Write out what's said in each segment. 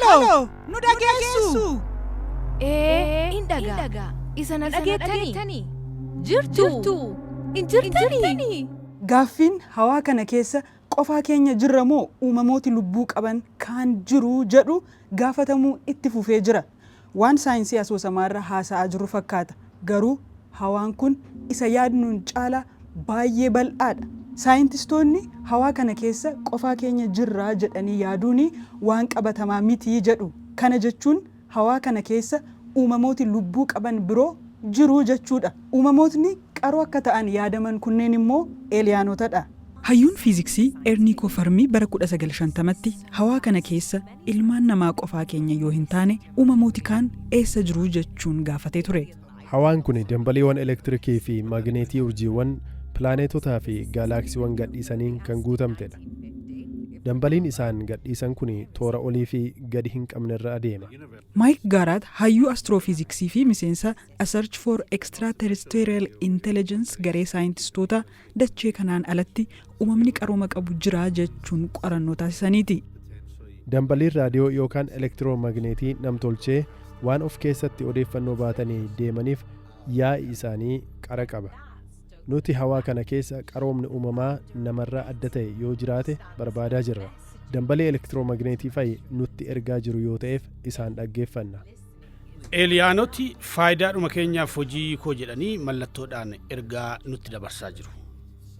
Haloo, nu dhageessu? Ee, in dhagaa. Isa na dhageettanii? Jirtu? In jirtanii? Gaaffiin hawaa kana keessa qofaa keenya jirra moo uumamooti lubbuu qaban kaan jiru jedhu gaafatamuu itti fufee jira. Waan saayinsii asoosamaarra haasa'aa jirru fakkaata. Garuu hawaan kun isa yaadnuun caalaa baay'ee bal'aadha. Saayintistoonni hawaa kana keessa qofaa keenya jirra jedhanii yaaduun waan qabatamaa miti jedhu. Kana jechuun hawaa kana keessa uumamooti lubbuu qaban biroo jiru jechuudha. Uumamootni qaroo akka ta'an yaadaman kunneen immoo eeliyaanotadha. Hayyuun fiiziksii Erniikoo Farmii bara 1950tti hawaa kana keessa ilmaan namaa qofaa keenya yoo hin taane uumamooti kaan eessa jiru jechuun gaafatee ture. Hawaan kun dambaliiwwan elektirikii fi magneetii urjiiwwan, pilaaneetotaa fi gaalaaksiiwwan gadhiisaniin kan guutamtedha. Dambaliin isaan gadhiisan kun toora olii fi gadi hin qabnerra adeema. Maayik Gaaraat hayyuu astroofiiziksii fi miseensa A Search for Extraterrestrial Intelligence, garee saayintistoota dachee kanaan alatti uumamni qarooma qabu jira jechuun qorannoo taasisaniiti. Dambaliin raadiyoo yookaan elektiroomagneetii namtolchee waan of keessatti odeeffannoo baatanii deemaniif yaa'i isaanii qara qaba. Nuti hawaa kana keessa qaroomni uumamaa namarraa adda ta'e yoo jiraate barbaadaa jirra. Dambalii elektiroomagneetii fa'i nutti ergaa jiru yoo ta'eef isaan dhaggeeffanna. Eeliyaanoti faayidaadhuma keenyaaf hojii koo jedhanii mallattoodhaan ergaa nutti dabarsaa jiru.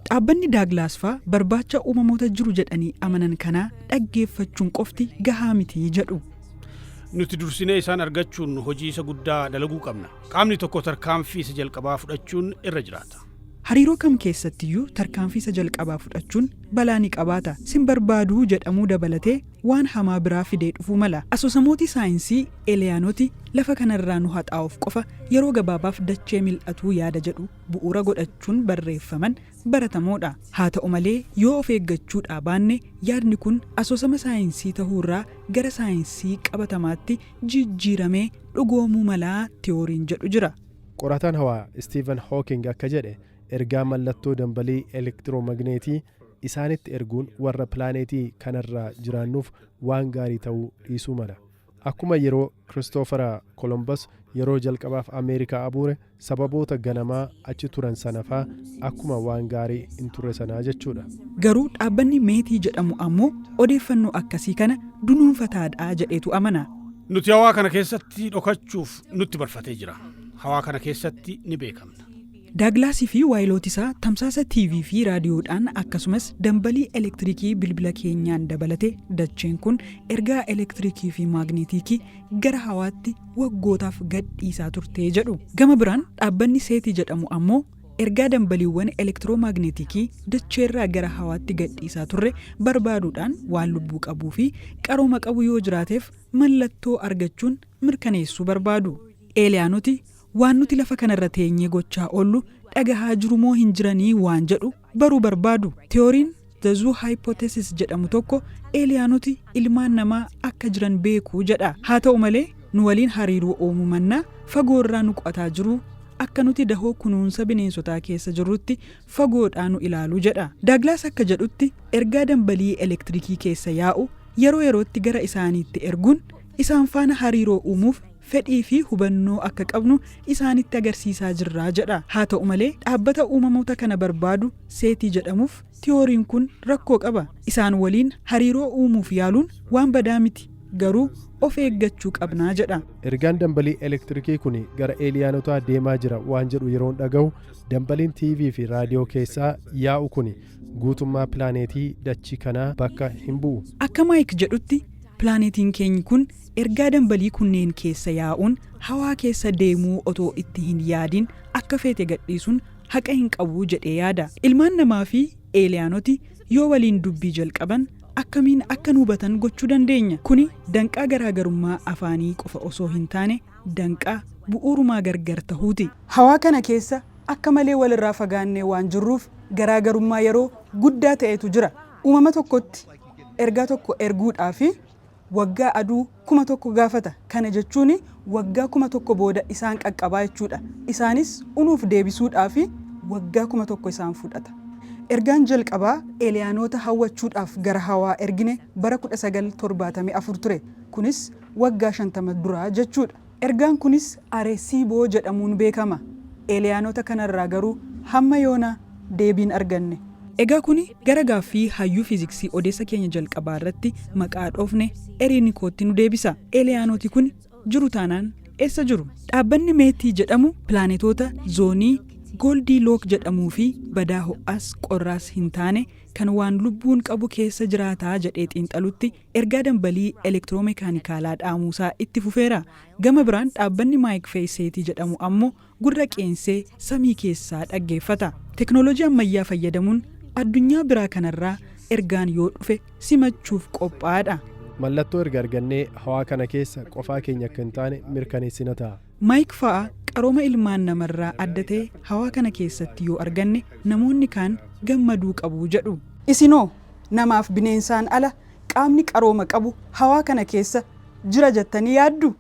Dhaabbanni Daaglaas faa barbaacha uumamoota jiru jedhanii amanan kanaa dhaggeeffachuun qofti gahaa miti jedhu. Nuti dursinee isaan argachuun hojii isa guddaa dalaguu qabna. Qaamni tokko tarkaanfii isa jalqabaa fudhachuun irra jiraata. Hariiroo kam keessattiyyuu tarkaanfii isa jalqabaa fudhachuun balaa ni qabaata. Sin barbaaduu jedhamuu dabalatee waan hamaa biraa fidee dhufuu mala. Asoosamooti saayinsii eeliyaanoti lafa kanarraa nu haxaa'uuf qofa yeroo gabaabaaf dachee mil'atuu yaada jedhu bu'uura godhachuun barreeffaman baratamoodha. Haata'u malee, yoo of eeggachuudhaa baanne yaadni kun asoosama saayinsii tahuurraa gara saayinsii qabatamaatti jijjiiramee dhugoomuu mala tiyooriin jedhu jira. Qorataan hawaa Istiivan Hooking akka jedhe, ergaa mallattoo dambalii elektiroomagneetii isaanitti erguun warra pilaaneetii kanarraa jiraannuuf waan gaarii ta'uu dhiisuu mala. Akkuma yeroo Kiristoofara Kolombas yeroo jalqabaaf Ameerikaa abuure sababoota ganamaa achi turan sanafaa akkuma waan gaarii hin turre sanaa jechuudha. Garuu dhaabbanni Meetii jedhamu ammoo odeeffannoo akkasii kana dunuunfataadha jedheetu amana. Nuti hawaa kana keessatti dhokachuuf nutti barfatee jira. Hawaa kana keessatti ni beekamna. Daaglaasii fi waayilooti isaa tamsaasa TV fi raadiyoodhaan, akkasumas dambalii elektirikii bilbila keenyaan dabalatee dacheen kun ergaa elektirikii fi maagneetiikii gara hawaatti waggootaaf gadhiisaa turte jedhu. Gama biraan dhaabbanni Seetii jedhamu ammoo ergaa dambaliiwwan elektiroomagneetikii dacheerraa gara hawaatti gadhiisaa turre barbaaduudhaan waan lubbuu qabuu fi qarooma qabu yoo jiraateef mallattoo argachuun mirkaneessuu barbaadu. Eeliyaanoti waan nuti lafa kanarra teenyee gochaa oollu dhagahaa jiru moo hin jiranii waan jedhu baruu barbaadu. Tiyooriin The Zoo Hypothesis jedhamu tokko eeliyaanoti ilmaan namaa akka jiran beeku jedha. Haa ta'u malee, nu waliin hariiroo uumuu mannaa fagoorraa nu qo'ataa jiru, akka nuti dahoo kunuunsa bineensotaa keessa jirrutti fagoodhaa nu ilaalu jedha. Daaglaas akka jedhutti, ergaa dambalii elektirikii keessa yaa'u yeroo yerootti gara isaaniitti erguun isaan faana hariiroo uumuuf fedhii fi hubannoo akka qabnu isaanitti agarsiisaa jirra jedha. Haa ta'u malee, dhaabbata uumamoota kana barbaadu Seetii jedhamuuf tiyooriin kun rakkoo qaba. Isaan waliin hariiroo uumuuf yaaluun waan badaa miti, garuu of eeggachuu qabna jedha. Ergaan dambalii elektirikii kun gara eeliyaanotaa deemaa jira waan jedhu yeroon dhagahu, dambaliin TV fi raadiyoo keessaa yaa'u kun guutummaa pilaaneetii dachii kanaa bakka hin bu'u. Akka Maayik jedhutti, pilaaneetiin keenyi kun ergaa dambalii kunneen keessa yaa'uun hawaa keessa deemuu otoo itti hin yaadiin akka feete gadhiisuun haqa hin qabu jedhee yaada. Ilmaan namaa fi eeliyaanoti yoo waliin dubbii jalqaban akkamiin akka nu hubatan gochuu dandeenya? Kuni danqaa garaagarummaa afaanii qofa osoo hin taane danqaa bu'uurumaa gargar tahuuti. Hawaa kana keessa akka malee walirraa fagaannee waan jirruuf garaagarummaa yeroo guddaa ta'etu jira. Uumama tokkotti ergaa tokko erguudhaaf waggaa aduu 1000 gaafata. Kana jechuun waggaa 1000 booda isaan qaqqabaa jechuudha. Isaanis unuuf deebisuudhaaf waggaa 1000 isaan fudhata. Ergaan jalqabaa eeliyaanoota hawwachuudhaaf gara hawaa ergine bara 1974 ture. Kunis waggaa 50 duraa jechuudha. Ergaan kunis Arecibo jedhamuun beekama. Eeliyaanota kanarraa garuu hamma yoonaa deebiin arganne. Egaa kuni gara gaaffii hayyuu fiiziksii odeessa keenya jalqabaa irratti maqaa dhoofne Eriinikootti nu deebisa. Eeliyaanoti kun jiru taanaan eessa jiru? Dhaabbanni Meetii jedhamu pilaanetoota zoonii Gooldiilook jedhamuu fi badaa ho'as qorraas hin taane kan waan lubbuun qabu keessa jiraataa jedhee xiinxalutti ergaa dambalii elektiroomekaanikaalaa dhaamuusaa itti fufeera. Gama biraan dhaabbanni Maayik Feeseetii jedhamu ammoo gurra qeensee samii keessaa dhaggeeffata. Teknoolojii ammayyaa fayyadamuun addunyaa biraa kanarraa ergaan yoo dhufe simachuuf qophaa'aadha. Mallattoo erga argannee hawaa kana keessa qofaa keenya akka hin taane mirkaneessina ta'a. Maayik fa'aa qarooma ilmaan namarraa adda ta'e hawaa kana keessatti yoo arganne namoonni kaan gammaduu qabu jedhu. Isinoo namaaf bineensaan ala qaamni qarooma qabu hawaa kana keessa jira jettanii yaaddu?